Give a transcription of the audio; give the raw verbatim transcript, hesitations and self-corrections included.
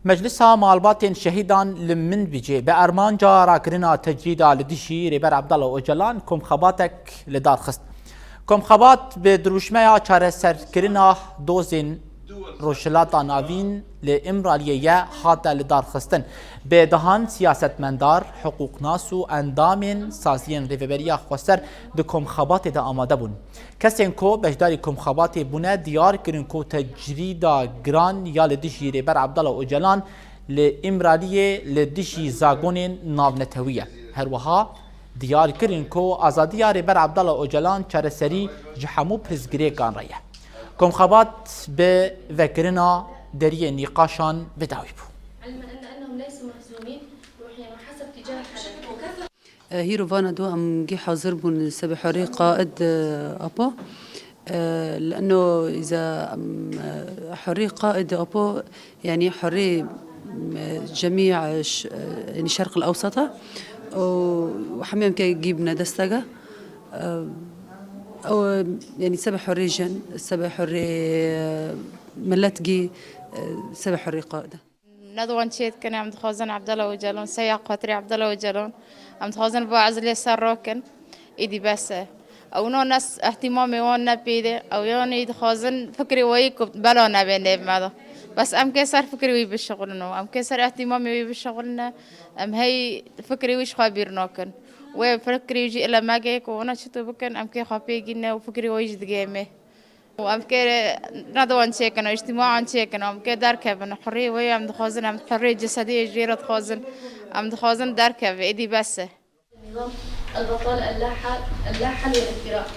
Meclisa Malbatên Şehîdan li Minbicê bi armanca rakirina tecrîda li dijî Rêber Abdullah Ocalan komxebatek li dar xist. Komxebat bi dirûşmeya çareserkirina dozên Rojhilata Navîn li Îmraliyê ye hate li dar xistin. Bi dehan siyasetmendar, hiqûqnas û endamên saziyên Rêveberiya Xweser di komxebatê de amade bûn. Kesên ku beşdarî komxebatê bûne diyar kirin ku tecrîda giran ya li dijî Rêber Abdullah Ocalan li Îmraliyê li dijî zagonên navnetewî ye. Her wiha diyar kirin ku azadiya Rêber Abdullah Ocalan çareserî ji hemû pirsgirêkan re ye. Komxebat bi vekirina deriyê nîqaşan bi dawî bû. علما أن أنهم ليسوا مهزومين، روح يعني حسب تجاه الحدث. Hîro vana do em gî hazir bûn sebê hurê qaid, e, apo. E, لأنه إذا em, e, hurê qaid apo, yani hurê, e, جميع, e, ş-, e, yani شرق الأوسط. û hemî em ke gî bine destege. E, ew, yani sebê hurê jin, sebê hurê, e, millet gî, e, sebê hurê qaid. Nedwan çê dikin, em dixwazin Abdullah Ocalan, seya xatirê Abdullah Ocalan, em dixwazin va ez lê ser rakin, êdî bes e. Ew no ne s-, ihtimamê wan ne pê de, ew yanî dixwazin fikrê wayî ku bela nebe nêv me de. Bes em kê ser fikrê wî bişixulin û em kê ser ihtimamê wî bişixulin e, em hey fikrê wî ji xwe bîr nakin. Wê fikrê wî jî ile me gê ku wana çito bikin, em kê xwe pê gîne û fikrê wayî jî digê me. û em kê nedewan çêkin û îctîmaan çêkin û em kê derkevin. Hurriyê wê em dixwazin, em hurriyê cesediyê jê re dixwazin. Em dixwazin derkeve, êdî bes e. النظام البطال اللا حل، اللا حل والافتراء.